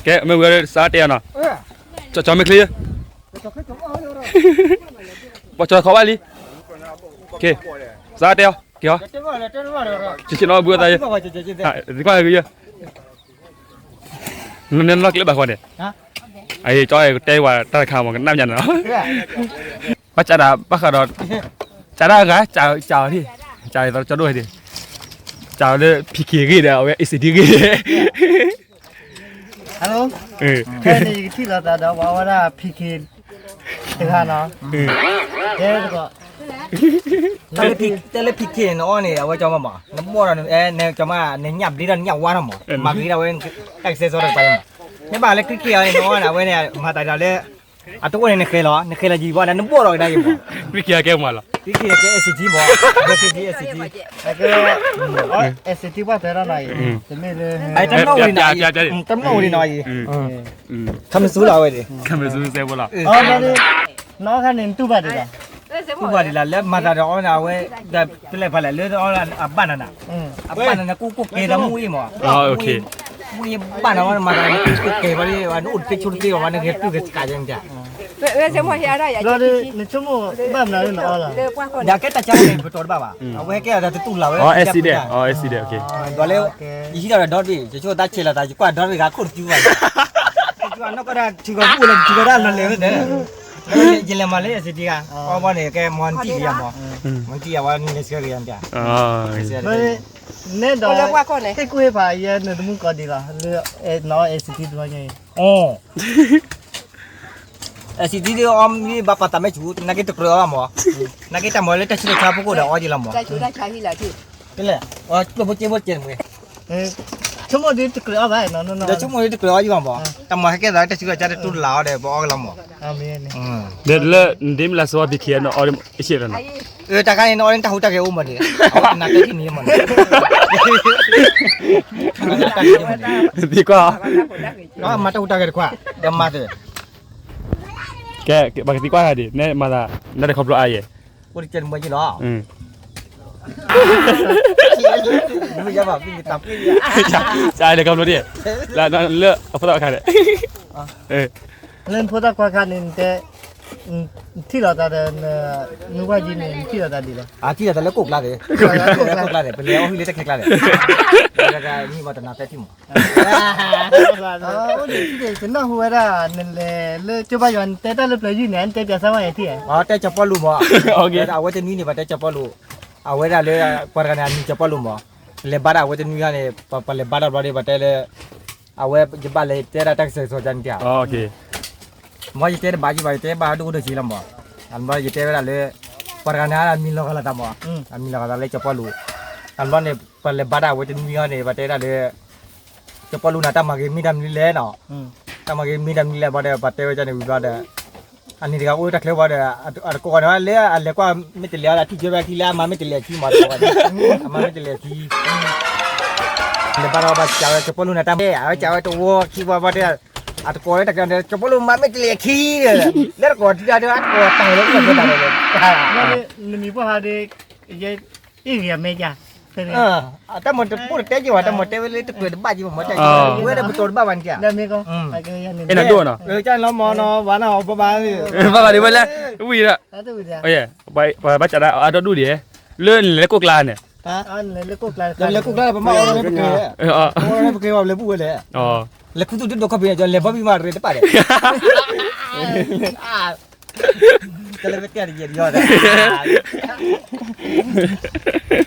ကဲ မ့ၢ်ဝံၤစးတဲအီၤနီၤ, ကၠီမ့ၢ်ချ့, ပှၤကၠီခီဘၣ်လံ, ကဲ, စးတဲအီၤ, ကဲ, ဆ့ဆ့နီၤဘုသးယ, သံကွၢ်ဂ့ၤယ, နနီၢ်ကျဲဘၣ်ဃီန့ၣ်, အကၠီတဲဝဲတၢ်တခါမ့ၢ်ကနၣ်ညါနီၤ, ဘၣ်ကးဒၣ်ဘၣ်ဃးဒီး, ကးဒၣ်အဂၤ, ကးအီၤ, ကးအီၤဒ်, ကးအီၤလၢ PK ဂ့ၢ်ဒီး အဝဲ ACT ဂ့ၢ် Hello, ဖဲန့ၣ်ယကထံၣ်လိာ်သးဒီးပှၤဝဲဒၣ် PK တဂၤနီၤ, တဲတကိး, တဲလၢ PK န့ၣ် နအီၣ်န့ၣ် အဝဲကၠီမးမး နဘီၣ်ဒီး နကၠီမး နညၣ်ဘျ့ဒီးနညၣ်ဝါထီၣ်မး မၤဂ့ၤဒၣ်ဝဲ တၢ်ကစဲးစီတကပၤမး, မ့ၢ်ဘၣ်လၢ cricket အီၤန့ၣ် နအီၣ်န့ၣ် အဝဲန့ၣ် မၤသးဒ်လၢ အတအိၣ်န့ၣ် နဃဲၤလီၤ နဃဲၤလီၤယံၤဘၣ်ဒီး နဘီၣ်ဒီးကဒါယံၤမး, cricket ကဲမးလီၤ, cricket ကဲ ACT မး, ACT, ACT, ACT ပှၢ်တဲဒၣ်နီၤအံၤ, တမ့ၢ်လၢ တမ့ၢ်ဝဲနီၤအံၤ, တမ့ၢ်ဝဲနီၤအံၤ, ခမစူလီၤဝဲန့ၣ်, ခမစူစဲဖိလီၤ, နအီၣ်ခါန့ၣ် နတူၢ်ဘၣ်ဒံးလီၤ, တူၢ်ဘၣ်ဒံးလီၤ လၢမၤသးဒီးအီၣ်န့ၣ် အဝဲ ပလဲၤပှၤလဲၤလၢအဘၣ်နၤနၤ, အဘၣ်နၤနၤ ကူၣ်ကူၣ်ကဲဒီးမူအံၤမး, မူအံၤဘၣ်နၤဝဲ နမၤသးနကူၣ်ကူၣ်ကဲဝဲ နအိၣ်တသ့ဆိတသ့ဘၣ်ဝဲ နဂဲၤတူၢ်ဂဲၤစကးယဲၢ်န့ၣ်, နဆိကမိၣ်ဘၣ်မနုၤလၢနအီၣ်လီၤ, ယကဲတၢ်ဆါန့ၣ် ပတီၢ်တဘၣ်ဘၣ်, အဝဲကဲအီၤဒီးတတူၢ်လီၤဝဲ accident, accident, ယဟံးဒီးဒီတဘ့ၣ် ယဆိကမိၣ်တၢ်ဆဲးလီၤသး ယကွၢ်ဒီတဘ့ၣ်ဂၤခိၣ်တကူဘၣ်, နီၢ်ကီၢ်ဒၣ်ထံကီၢ်ဘူၣ်လၢထံကီၢ်ဒၣ်လီၤလဲၤဝဲသ့ၣ် ယလဲၤမၤလၢ accident ဂၤ, အီဘီန့ၣ် ကဲမီနတံၢ်ကယၤမး, မီနတံၢ်ယၤဝဲန့ၣ်လဲၤဆှၢကယၤန့ၣ်, နဲဒီး ဟ့ၣ်ကူၣ်ဟ့ၣ်ဖးယဲနတမုၢ်ကီၢ်ဒံးလီၤ, လၢ accident တဘျီညါအံၤ, accident အီမ့ၢ်ဘၣ်ပာ်သးမဲာ်ဆူၣ် နာ်က့တကြၢးအီဘၣ်မး, နာ်က့တၢ်မၤလၢတၢ်ဆံးတၢ်ဆါဖိကိၣ်ဒီးအီယံၤလီၤမး, ကျိဖိက့ဖိကဲမး, ဆိကမိၣ်ဒ်တကြၢးအီဘၣ်, ဆိကမိၣ်ဒ်တကြၢးအီယံၤဘၣ်မး, တၢ်မၤဟဲကဲသးလၢတၢ်ဆံးတၢ်ဆါတတူၢ်လၢ်အီဒီး ပအီကလီၤမး, ဒီးလၢနဒ့မုၢ်လၢ်စီဝါ PK နီၤ အီဒ်အံၤနီၤ, တၢ်ခါန့ၣ် နအီန့ၣ် တၢ်ဟူးတၢ်ဂဲၤအိၣ်မးန့ၣ်, အဝဲကနၣ်တၢ်ထံၣ်န့ၣ်မးန့ၣ်, သံကွၢ်, မၤတၢ်ဟူးတၢ်ဂဲၤတခွါ, ဒီးမၤသ့, ကဲ, ပှၤကသံကွၢ်တၢ်ဒံး နဲမၤသး နတခီဖျိအါယဲၢ်, အိၣ်တကဲတမၢက့လီၤ, ယဘၣ်, တၢ်လဲၤခီဖျိဒံး, လၢအဖိသၣ်ခွါန့ၣ်, လၢနဖိသၣ်ခွါခါန့ၣ် နတဲ, နထံၣ်လိာ်သးဒီး နမုၢ်ဝါကံန့ၣ် နထံၣ်လိာ်သးဒ်လဲၣ်, အထံၣ်လိာ်သးလၢကိၣ်ကျါသ့ၣ်, ကိၣ်ကျါသ့ၣ် ပလဲၤအီၣ်ဟုၣ်လၢတၢ်ခဲကျါသ့ၣ်, မ့ၢ်ဘၣ်တနၤသဲထံၣ်မး အိၣ်ဒံး ယနၢ်ဟူဝဲဒၣ် နလဲၤလၢကၠိဘါယွၤ နတဲတၢ်လၢပျၢၤယုၢ်န့ၣ် နတဲပၠးစၢ်ဝဲအံၤထံၣ်, တဲကၠီၤပီလူးမး, အဝဲတနွံန့ၣ် ပှၤတဲကၠီၤပီလူး, အဝဲဒၣ်လၢ ပှၤတဂၤန့ၣ် အမံၤကၠီၤပီလူးမး, လဲၤဘါတၢ်အဝဲတနွံန့ၣ် ပှၤလဲၤဘါတၢ်ဘျီဒီး ပှၤတဲလၢ အဝဲ ယဘၣ်လဲၤတဲဒၣ်တၢ်ကစၢၢ်ကစီၣ်ကန့ၣ်တၢ် မ်ယတဲတဘၣ်ယဘၣ် ယတဲဘၣ်ဒိၣ်ဒိၣ်ဆံးလီၤမး, အဘျီယတဲဝဲဒၣ်လၢ ပှၤတဂၤန့ၣ် အမံၤလီၤဂာ်လီၤသးမး, အမံၤလီၤဂာ်သးလၢကၠီၤပီလူး, အဘျီန့ၣ် ပှၤလဲၤဘါတၢ်အဝဲတနွံအံၤန့ၣ် ပှၤတဲဒၣ်လၢ ကၠီၤပီလူးန့ၣ် တၢ်မၤဂ့ၤမ့ၢ်တၢ်မနုၤလဲၣ်နီၤ, တၢ်မၤဂ့ၤမ့ၢ်တၢ်မနုၤလဲၣ်ဘၣ်ဒီး ပှၤတဲဝဲဒၣ်န့ၣ်ဝံၤဘျီဒီး အန့ၣ်တဂၤအိၣ်တၢ်ချၢဘၣ်ဒီး အတကိးဂၤန့ၣ် လၢအလဲၤကွၢ်မ့ၢ်တလဲၤအီၤဒီး ထံၣ်ကၠိဝဲခံလၢအမၤမ့ၢ်တလဲၤခံမး တကိးဂၤန့ၣ် အမၤမ့ၢ်တလဲၤခံ လဲၤဘါဒီးဘၣ်စံးဝဲ ကၠီၤပီလူးန့ၣ် တၢ်မၤ အဝဲစံးဝဲတဝီခံဘၣ်ဘၣ်ဒီး အတကိးလၢတၢ်ကျဲၤဒီး ကၠီၤပီလူးမၤမ့ၢ်တလဲၤခံ လၢတကိးထံၣ်တၢ်ဒီး အတကိးတၢ်လၢအိၣ်လၢဘၣ်ဒီး နမံၤပှၢ်ဟးဒီး အ့ၣ်ဂ့ၤအမဲာ်ညါ တၢ်မၤတပိၢ်တတဲက့ၤဝဲ တၢ်မၤတဲဝဲလၢတကြၢးတဘၣ်က့ၤ မၤတဲက့ၤဝဲဒီးပတီၢ်တဘၣ်ဘၣ်န့ၣ် အဲၣ်ဒိးနီၤ ကၢ်လီၤမနီၤ ဘၣ်နၤအီၤဘၣ်ဘၣ် ဘၣ်ဘၣ်ဒ်ဝဲလဲၣ် ဝံၤဒီး ပှၤဘၣ်စးဒၣ်အါဒီဒူၣ်ဒံး လၢနလဲၤကိၣ်ကျါန့ၣ် လဲၤလၢကိၣ်ကျါ ပမၤအီၤလၢပက့ၤ ပက့ၤဝဲလဲၤဘူၣ်ဝဲလဲၣ် လဲၤခူသူၣ်ဒိၣ်ဒိၣ်ခီၣ်ဖံးန့ၣ် လဲၤဘီဘံၣ်မးရ့တပာ်ဒီး တၢ်လၢပတဲတယံာ်ဒီး တၢ်